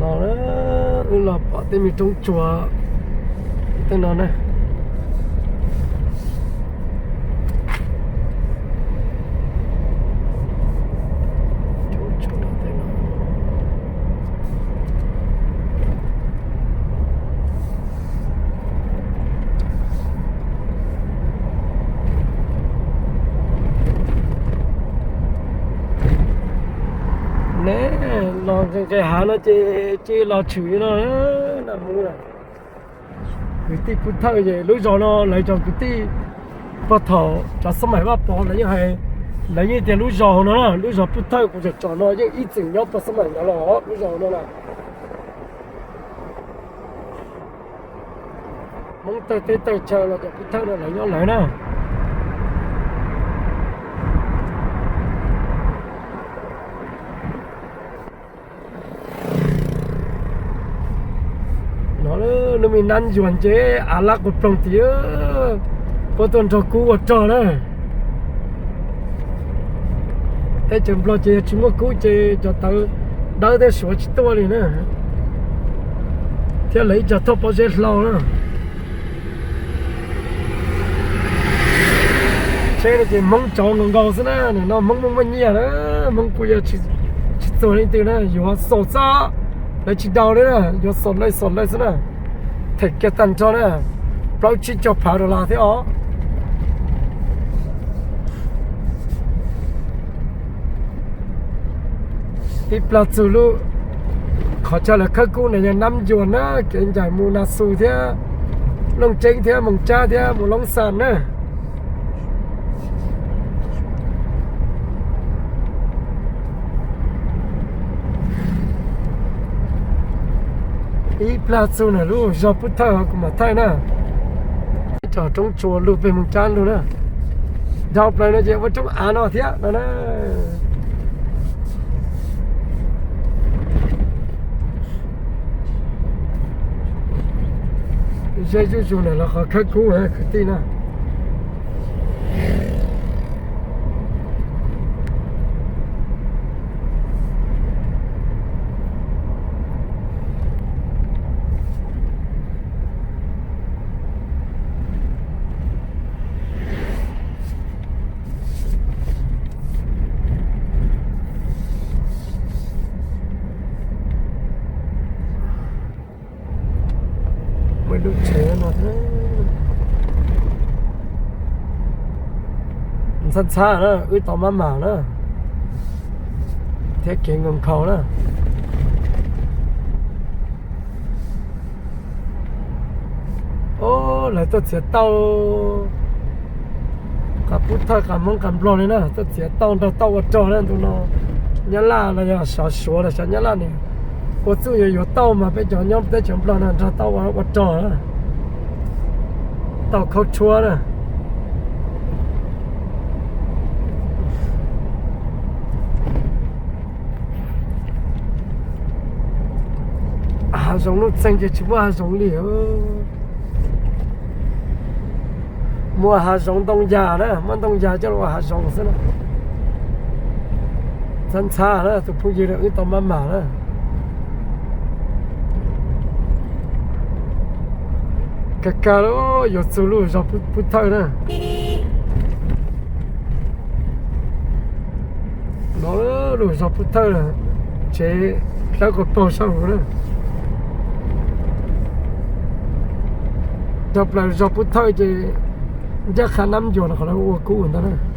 No wb los pom tej me roob tsuas tej no na. Ne, los nqe hav no ces cia los tshwm li no na. Kwv tij pub thawj ces lub zos no lawv cov kwv tij puag thaum cov xab maim Vaj Pov lawv yeej hais, lawv yeej tias lub zos no na, lub zos pub thawj kuv tsom tsom no yeej ib txwm nyob puag xab maim ntawd los lub zos no na. Hmoob tawg teb tawg chaw los cov pub thawj no lawv nyob lawv na. No lub me nab yuas ces av lab quas ploog tid, puab tuaj nrog kub ua rog na. Teb chaws Nplog ces yog tsis muaj kub ces cov tawv dawb thiab suav tsis tuaj li na, thiab lawv ib co thauj pob zeb hlau na. Tsheb no ces Hmoob tsov nkaus nkaus xwb na, nim no Hmoob muaj muaj nyiaj na, Hmoob kuj yog tsis txuag leej twg na, yuav xaus xwb, lawv tsis daus li na, yuav xaus lawv xaus lawv xwb na. Them kiag tag nrho na, plaub tsib caug phav dollar thiab os. Ib plag txug lub qhov chaw lawv khawb kub na yog Nab Yuas na, kev ncaim mus Na Xus thiab Looj Tseeb thiab Moos Tsab thiab mus Loob Xas na. Ib plag txug na lub zog pub thawj kuv mam thaij na. Ib co roob tsuas lug peg Moos Tsab lug na. Dhau plaws no ces ua roob av no thiab no na. Ze zuj zus na los qhov khawb kub kwv tij na. Muaj lub tsev no thiab. Ntxhab ntxhab na, wb tau mab mam na, thiab kev nkaus nkhaus na. Os, lawv tuaj txiav tauj, qas pub thawj qas Hmoob qas Nplog li na, tuaj txiav tauj nrog tauj ua rog na ntu no. Nyab Laj los yog xyov Suav los xyov Nyab Laj ne, ua txuj yuav yuav tauj mas peb cov nyob teb chaws Nplog no nrog tauj ua rog na. Tauj khaub tshuab na. Hav zoov nuj txeeg ces tsis muaj hav zoov li. Muaj hav zoov ntoo yas na, muab ntoo yas coj los ua hav zoov xwb na. Ntxhab ntxhab na tus phooj ywg, wb tau mab mam na. Kawg kawg li, yuav txug lub zos pub thawj na. No lub zos pub thawj, tsev dawb quas paug sab hauv na. Dhau plaws zos pub thawj ces ncaj qha Nab Yuas no qhov lawv ua kub ntag na.